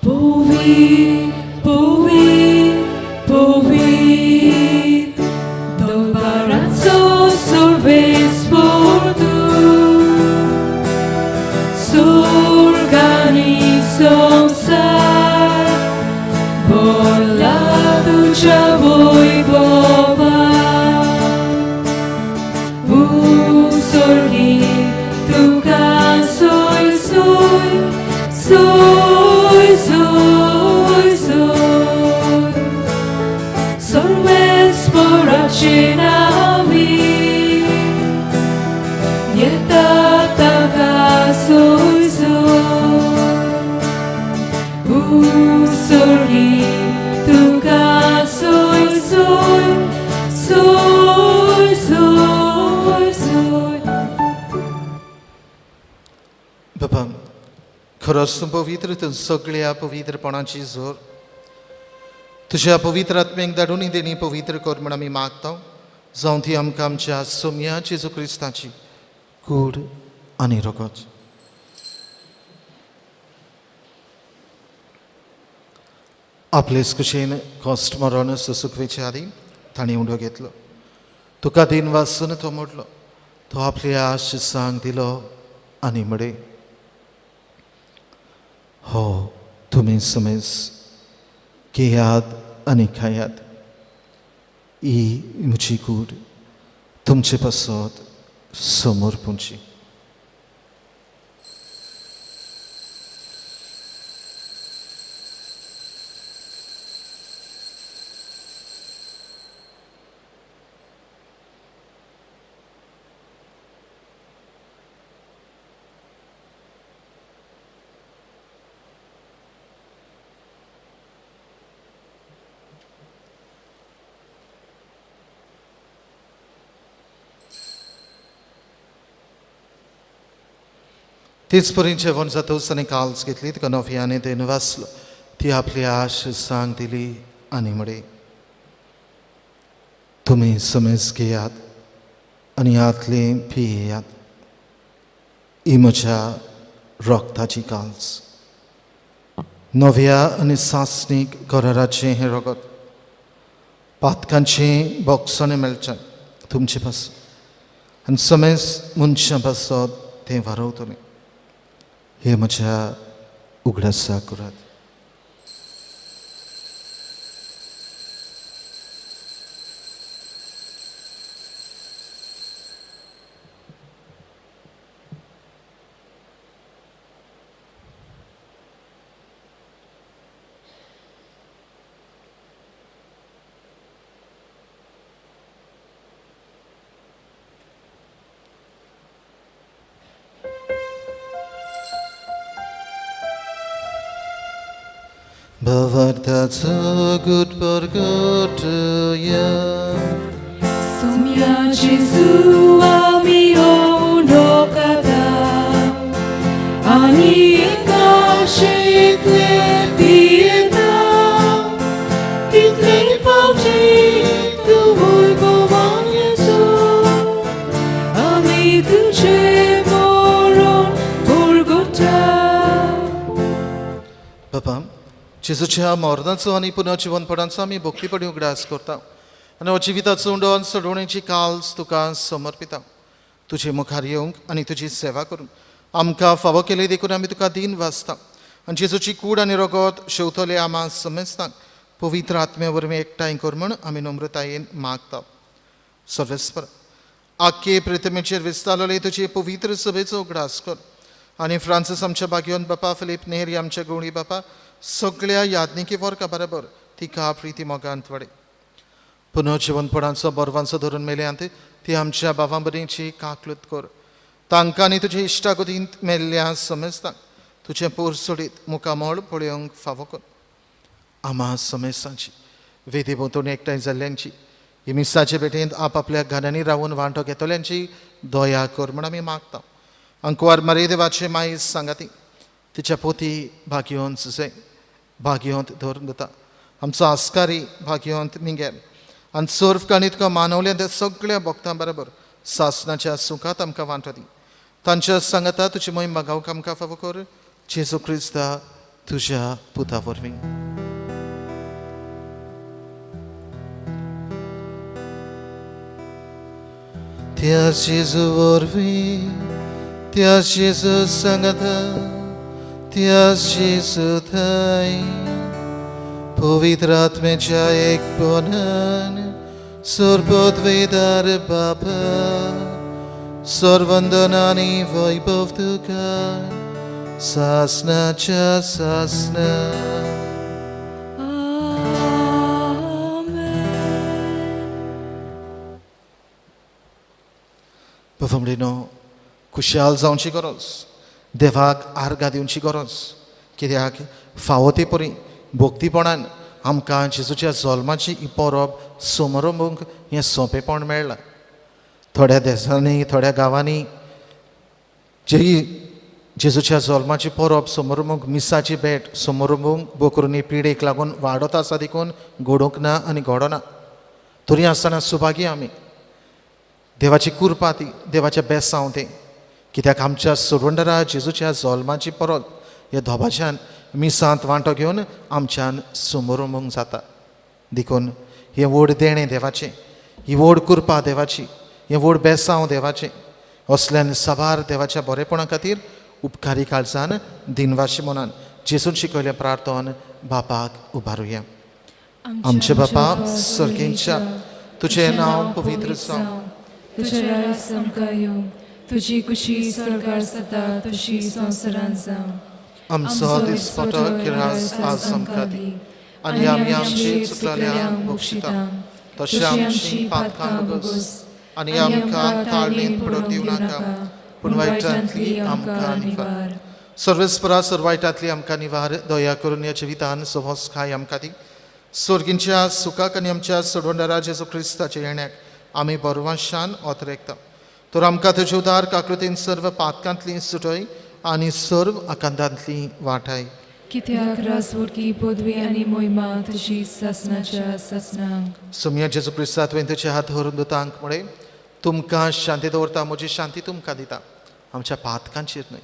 Povi, povi, दोबाराचो सर्वेस्पोर तूं, स्वर्ग आनी संवसार भरला तुज्या वैभवान. उसर्गी तुका सोय सोय सोय सोय सोय, सर्वेस्पराचे नांवी येता ताका सोय सोय. उसर्गी तुका सोय सोय सोय सोय सोय. बाबा, खरोच तूं पवित्र, तूं सगळ्या पवित्रपणाची जोर. तुज्या पवित्र आत्म्याक धाडून देणी पवित्र कर म्हूण आमी मागता. जावं ती आमकां आमच्या सोम्या जेजू क्रिस्ताची कूड आनी रगत. आपलेच कुशीन कॉस्ट मरण सुसुकवेच्या आदी ताणें उंडो घेतलो. तुका दिन वासून तो मोडलो. तो आपली आश सांग दिलो आनी म्हळे, हो तुमी समेज घेयात आनी खायात. ही म्हजी कूड तुमचे पासत समोर पुंची. तीच परी जेवण जातूच आनी काल्स घेतली. तिका नव्याने देन वाचलो. ती आपली आश सांग दिली आनी म्हळे, तुमी समेज घेयात आनी हातले पियेयात. ही म्हज्या रोगताची काल्स. नव्या आनी सासणीक कराराचें हें रगत पातकांचें बोगसणें मेळचें तुमचे पासून आनी समेज मनशां पासत तें वारवतलें. हे म्हज्या उगडासा करात. Bhavartha good Pargotuya Sumya Jesu ami ondokata ani kashitle pieta title pauchi tu govan Jesu ami tuje moron Golgotha. Papa, जेजूच्या मरणाचो आनी पुनर्जिवनपणाचो आमी भक्तीपणी उगडास करता आनी हो जिविताचो उंडो आनी सोडवणेची काल्स तुका समर्पिता. तुजे मुखार येवंक आनी तुजी सेवा करूंक आमकां फावो केली देखून आमी तुका दीन वाचता आनी जेजूची कूड आनी रगत शेवतले आमा समेस्तांक पवित्र आत्म्या वरवीं एकठांय कर म्हूण आमी नम्रतायेन मागता. सर्वेस्पर आख्खे प्रतिमेचेर विस्तारलेले तुजे पवित्र सभेचो उगडास कर आनी फ्रांसीस आमच्या भाग्योन बापा, फिलीप नेरी आमच्या गुणी बापा, सगळ्या यादनिकी वर्गा बरोबर तिका प्रिती मोगांत वाडय. पुनर्जिवनपणाचो बरवांचो धरून मेल्यांत ती आमच्या बाबां बरीची काकलूत कर. तांकां आनी तुजे इश्टागतींत मेल्ल्या समेस्तांक तुजें पोर सोडीत मुखामळ पळोवंक फावो कर. आमा समेस्तांची वेदी भोंवतणी एकठांय जाल्ल्यांची ही मिसाचे भेटेंत आपआपल्या घरांनी रावून वांटो घेतल्यांची दया कर म्हूण आमी मागता. अंकवार मारी देवाचे माई सांगाती तिच्या पोती भाग्योन सुसे भाग्योंत धरून दिता आमचो आस्कारी भाग्योंत मिंगेल आनी सर्व काणी तुका मानवल्या त्या सगळ्या भक्तां बरोबर सासनाच्या सुखात आमकां वांटो दी. तांच्या सांगाता तुजी मोहीम मागावंक आमकां फावो कर जेजू क्रिस्ता तुज्या पुता वरवीं. त्या जेजू वरवीं, त्या जेजू सांगाता, त्या जेजू थंय पवित्र आत्म्याच्या एकपणान सर्वोद्वेदार बापा सर्वंदन आनी वैभव तुका सासनाच्या सासना. बाबा खुशाल जावची गरज, देवाक आर्गां दिवची गरज, कित्याक फावो ते परी भक्तीपणान आमकां जेजूच्या जल्माची ही परब समारंभूंक हें सोंपेपण मेळ्ळां. थोड्या देशांनी, थोड्या गांवांनी जी जेजूच्या जल्माची परब समारंभूंक मिसाची भेट समारंभूंक बोकरूनी पिडेक लागून वाडत आसा देखून घडोवंक ना आनी घडना. तरी आसतना सुभागी आमी देवाची कृपा ती, देवाचें बेसांव तें, कित्याक आमच्या सोडवणदारा जेजूच्या जल्माची परब ह्या धोबाच्यान मिसांत वांटो घेवन आमच्यान समोरमूंक जाता. देखून हें व्हड देणें देवाचें, ही व्हड कृपा देवाची, हें व्हड बेसांव देवाचें, असल्यान साबार देवाच्या बरेपणा खातीर उपकारी काळजान दिनवाशी मनान जेजून शिकयलें प्रार्थन बापाक उबारुया. आमचे बापा सर्गेंच्या, तुजें नांव पवित्र जावं, तुजें राज आमकां येवं, तुजी कुशी स्वर्गार जाता तशी संवसारांत जावं. आमचो दिसपटो किरास आज आमकां दी आनी आमी आमची चुकलेल्यांक बक्षिता तशें आमची पातकां भोगोस आनी आमकां ताळणेंत पडोवंक दिवं नाका, पूण वायटांतली आमकां निवार. सर्वेस्परा सर वायटांतली आमकां निवार, दया करून ह्या जिवितान सवसकाय आमकां दी. स्वर्गींच्या सुखाक आनी आमच्या सोडवणदारा जेजू क्रिस्ताच्या येण्याक आमी बरवाशान ओतरेकता. तर आमकां तुजे उदार काकृतीन सर्व पातकांतली सुटय आनी सर्व आकांतांतली वाटाय. कित्याक राजवटकी पदवी आनी मोहिमा तुजी सासनाच्या सासनांक. सोमया जेजू क्रिस्ता तुवें तुजे हात धरून दुतांक म्हळें, तुमकां शांती दवरता, म्हजी शांती तुमकां दिता. आमच्या पातकांचेर न्हय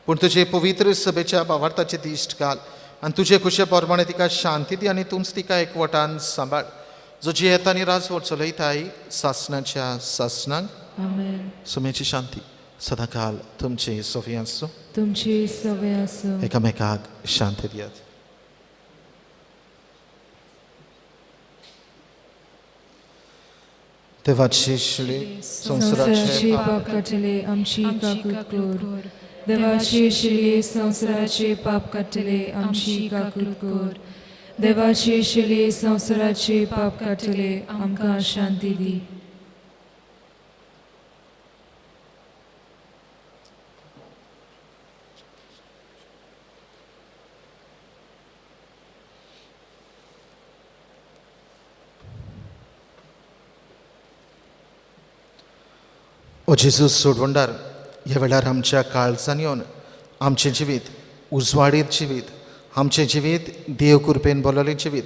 पूण तुजे पवित्र सभेच्या भावार्थाचे दिश्ट घाल आनी तुजे खुशे प्रमाणे तिका शांती दी आनी तूंच तिका एकवटान सांबाळ, जो जियेता आनी राजवट चलयताय सासनाच्या सासनांक. आमेन. सोम्याची शांती सदांकाल तुमचे सोफी आसूं, तुमची सवय आसूं. एकामेकाक शांती दियात. देवाची शिळी संवसाराचे पाप काडटले आमची काकूत कर. देवाची शिळी संवसाराचे पाप काडटले आमची काकूत कर. देवाची शिळी संवसाराचे पाप काडटले आमकां शांती दी. ओ जेजूस सोडवणदार, ह्या वेळार आमच्या काळजान येवन आमचें जिवीत उजवाडीत जिवीत, आमचें जिवीत देव कृपेन बोललें जिवीत,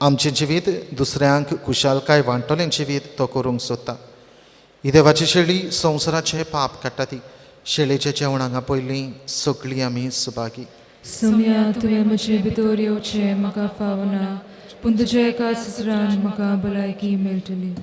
आमचें जिवीत दुसऱ्यांक खुशालकाय वांटलें जिवीत तो करूंक सोदता. ही देवाची शेळी संवसाराचें पाप काडटा ती शेळेच्या जेवण हांगा पयलीं सगळीं आमी सुभागी. सोम्या, तुवें म्हजे भितर येवचें म्हाका फावना, पूण तुज्या एका सुसरान म्हाका भलायकी मेळटली.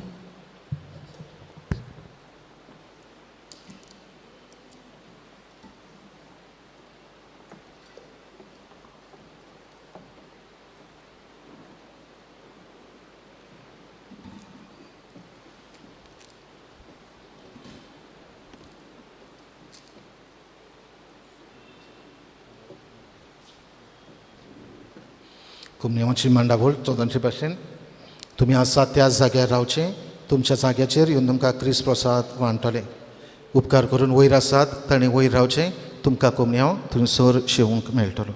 कुमनेवाची मांडावळ चवदांचे भाशेन तुमी आसा त्या जाग्यार रावचें, तुमच्या जाग्याचेर येवन तुमकां क्रिस्त प्रसाद वांटले. उपकार करून वयर आसात ताणें वयर रावचें, तुमकां कुमन्यांव थंयसर शेवंक मेळटलो.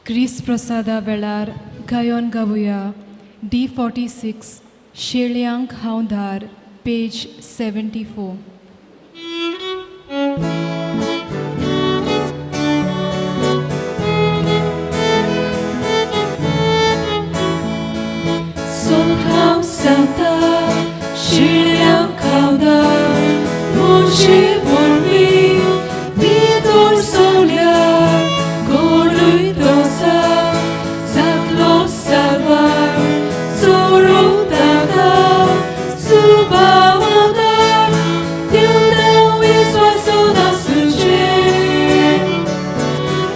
क्रिस्त प्रसादा वेळार गायन गावया D46 शेळयांक हांव धार, पेज 74. सोद हांव सांगता शेळयांक हांव धार, म्हजे वरवीं भितर सोडल्यार कोणूय तोसा जातलो साल्वार. चोरूं ताका सुबावदार, दिवना विस्वासून आसुचें.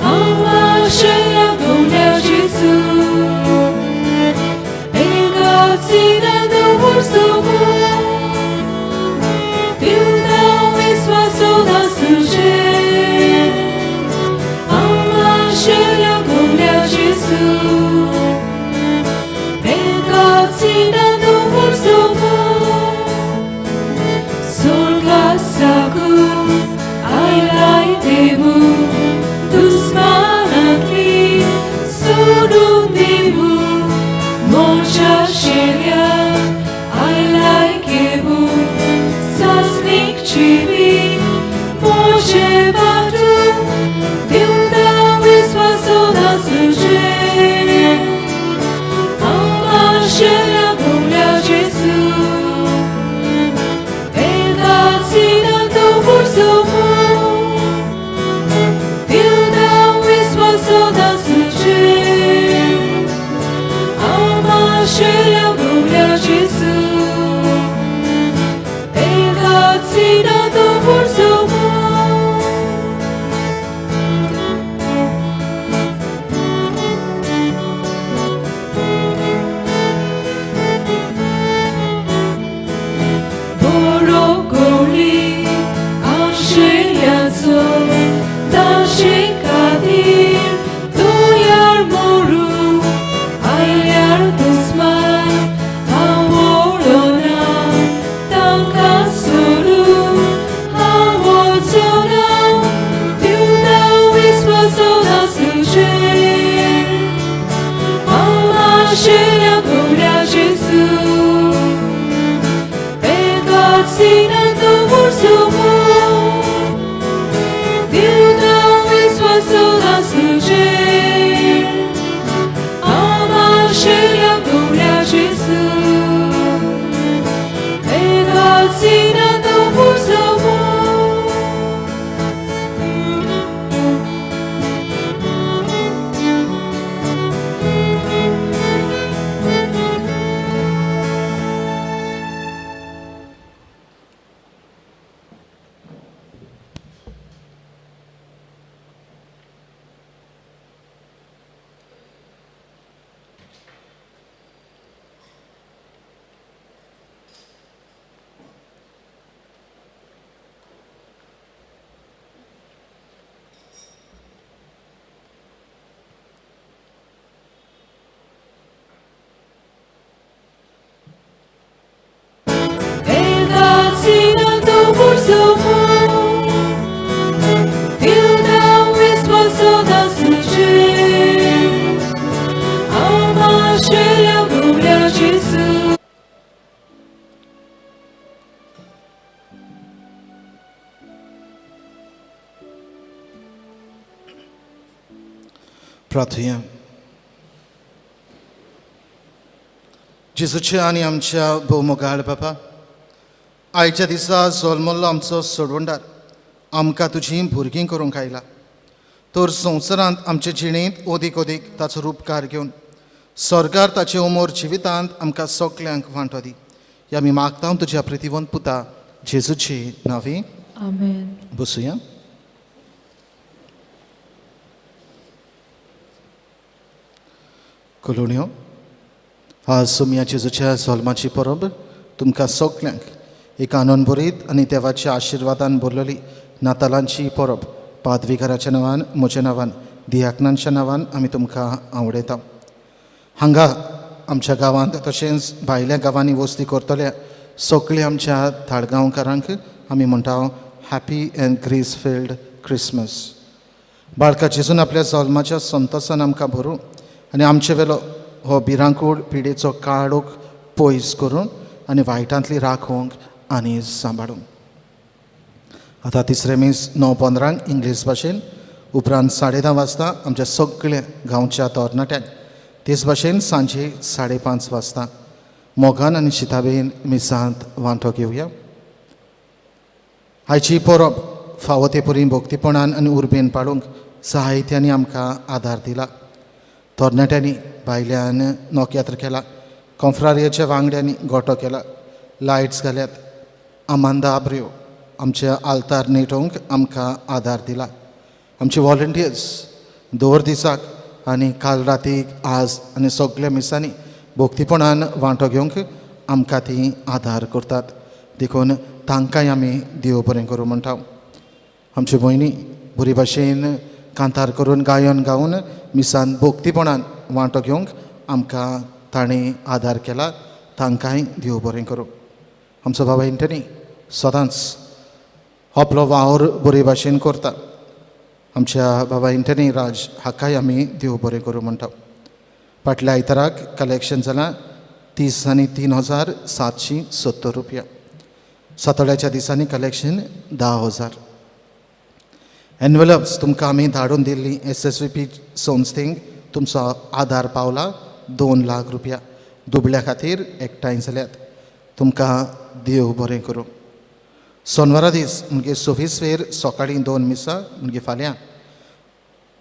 हांव आशया गवल्या जेजू, एका सिनान वर्सो दिवना प्रार्थुया. जेजूच्या आनी आमच्या भोवमोगाळ बापा, आयच्या दिसा जल्मल्लो आमचो सोडवणदार आमकां तुजीं भुरगीं करूंक आयला, तर संवसारांत आमचे जिणेंत ओदीक ओदीक ताचो रुपकार घेवन स्वर्गार ताचे उमर जिवितांत आमकां सगल्यांक वांटो दी. ह्या आमी मागता तुज्या प्रितिवंत पुता जेजूचे नांवी. आमेन. बसुया. कोलोण्यो, आज सोमया जेजूच्या जल्माची परब तुमकां सगल्यांक एक आनंद भरीत आनी देवाच्या आशिर्वादान भरलेली नातालांची परब पादविकाराच्या नांवान, म्हज्या नांवान, दियाकनांच्या नांवान आमी तुमकां आवडयता. हांगा आमच्या गांवांत तशेंच भायल्या गांवांनी वस्ती करतल्या सगल्या आमच्या ताळगांवकारांक आमी म्हणटा happy and grace filled Christmas. बाळका जेजून आपल्या जल्माच्या संतोसान आमकां भरूं आनी आमचे वेलो हो भिरांकूळ पिडेचो काळोख पयस करून आनी वायटांतली राखूंक आनी सांबाळूंक. आतां तिसरें मीस 9:15 इंग्लीश भाशेन, उपरांत 10:30 वाजता आमच्या सगळ्या गांवच्या तरणाट्यांक, तेच भाशेन सांजे 5:30 वाजता मोगान आनी शिताबेन मिसांत वांटो घेवया. आयची परब फावो ते परी भक्तीपणान आनी उर्बेन पाडूंक साहित्यांनी आमकां आदार दिला. तरणाट्यांनी भायल्यान नोकयात्र केला, कोंफ्रारियाच्या वांगड्यांनी गोटो केला, लायट्स घाल्यात. आमांदा आब्रियो आमच्या आल्तार नेटोवंक आमकां आदार दिला. आमचे वॉलंटियर्स दर दिसाक आनी काल रातीक आज आनी सगल्या मिसांनी भक्तीपणान वांटो घेवंक आमकां ती आदार करतात, देखून तांकांय आमी देव बरें करूं म्हणटा. आमच्यो भयणी बरी भाशेन कांतार करून गायन गावन मिसान भक्तीपणान वांटो घेवंक आमकां ताणें आदार केला, तांकांय देव बरें करूं. आमचो बाबा एंटनी सदांच आपलो वावर बरे भाशेन करता. आमच्या बाबा एंटनी राज हाकाय आमी देव बरें करूं म्हणटा. फाटल्या आयताराक कलेक्शन जालां 30 आनी 3,770 रुपया. सातोड्याच्या दिसांनी कलेक्शन 10,000. एनवेलप्स तुमकां आमी धाडून दिल्ली SSVP संस्थेक तुमचो आदार पावला 2 लाख रुपया दुबल्या खातीर एकठांय जाल्यात. तुमकां देव बरें करूं. सोनवारा दीस म्हणजे 26 वेर सकाळीं 2 मिसां म्हणजे फाल्यां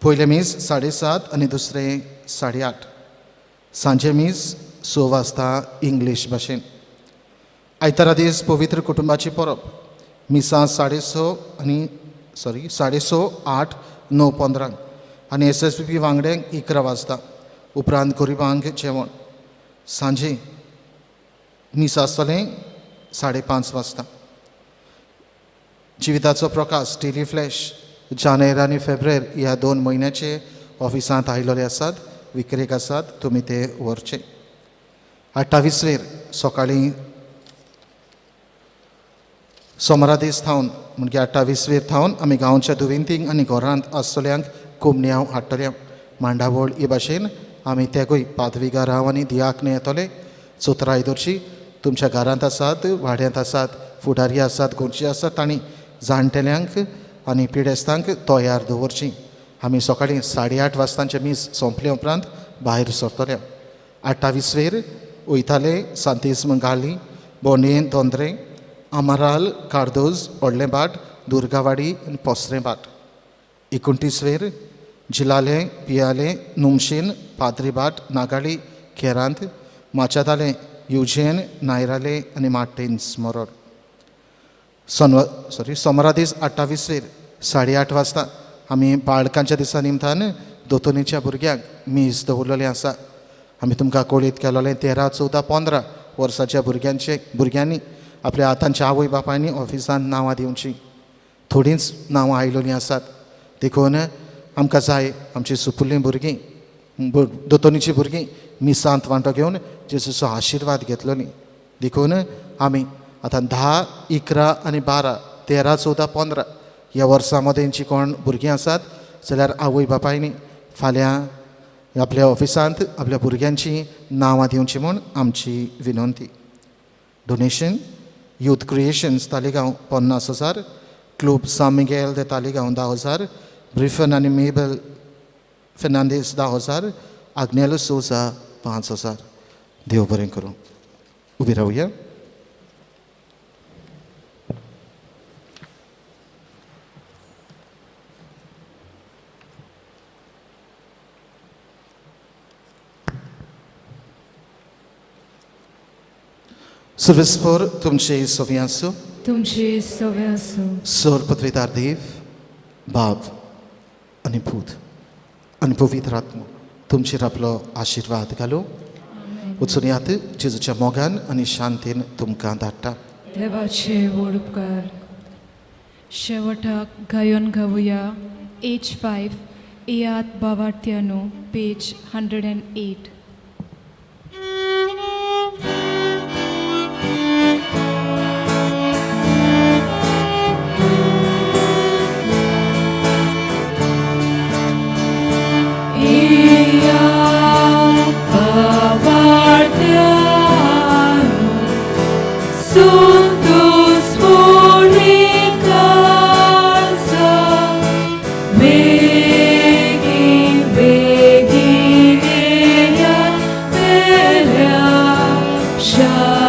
पयलें मीस 7:30 आनी दुसरें 8:30. सांजे मीस 6 वाजता इंग्लीश भाशेन. आयतारा दीस पवित्र कुटुंबाची परब मिसां 6:30 आनी 6:30, 8, 9, 15 आनी SSVP वांगड्यांक 11 वाजता. उपरांत गरिबांक जेवण. सांजे मीस आसतलें 5:30 वाजता. जिविताचो प्रकाश डेली फ्लॅश जानेर आनी फेब्रेर ह्या 2 म्हयन्याचे ऑफिसांत आयिल्ले आसात, विक्रेक आसात, तुमी ते व्हरचे. 28 वेर सकाळीं सोमारा दीस थावन म्हणजे 28 वेर थावन आमी गांवच्या दुवेंतींक आनी घरांत आसतल्यांक कोमण्यांव हाडटले. मांडावळ हे भाशेन आमी तेगूय पादविगाराव आनी दियाकने येतले. चोत्राय दवरची. तुमच्या घरांत आसात, वाड्यांत आसात, फुडारी आसात, गोंयची आसात, तांणी जाणटेल्यांक आनी पिडेस्तांक तयार दवरची. आमी सकाळीं 8:30 वाजतांचे मीस सोंपले उपरांत भायर सरतले. 28 वेर वयताले सांतिस्म गाली, बोंडयेन दोंद्रे, आमाराल, कार्दोज, व्हडलें भाट, दुर्गावाडी आनी पोसरें भाट. 29 वेर जिलाले, पियाले, नुमशेन, पाद्रीभाट, नागाळी, केरांत, माचादाले, युजेन, नायराले आनी मार्टिन्स मोरोड. सोमारा दीस 28 वेर 8:30 वाजता आमी बाळकांच्या दिसा निमतान दोतोनीच्या भुरग्यांक मीस दवरलेलें आसा. आमी तुमकां कळीत केलोलें 13, 14, 15 वर्साच्या भुरग्यांनी आपल्या आतांच्या आवय बापायनी ऑफिसांत नांवां दिवची. थोडींच नांवां आयिल्लीं आसात, देखून आमकां जाय आमची सुपुल्लीं भुरगीं, दोतोनीचीं भुरगीं मिसांत वांटो घेवन जेजूचो आशिर्वाद घेतलोलीं. देखून आमी आतां 10, 11 आनी 12, 13, 14, 15 ह्या वर्सां मदें जीं कोण भुरगीं आसात जाल्यार आवय बापायनी फाल्यां आपल्या ऑफिसांत आपल्या भुरग्यांचीं नांवां दिवचीं म्हूण आमची विनंती. Donation youth creations Taleigao 50,000, club सान मिगेल दे तालिगांव 10,000, ब्रिफन आनी मेबल फेर्नांदीस 10,000, आग्नेलो सोजा 5,000. देव बरें करूं. उबी रावया. सुरविस्पोर तुमचे सोवी आसूं, तुमचे सोवे आसूं. सोर पदवीदार देव बाप आनी पूत आनी पवित्र आत्मो तुमचेर आपलो आशिर्वाद घालूं. वचून यात जेजूच्या मोगान आनी शांतीन तुमकां धाडटा. देवाचे व्हड उपकार. शेवटाक गायोन गावया एज 5 येयात बावार्थ्यानो, पेज 108. Suntus purikansa, begi begi eya pelya shante.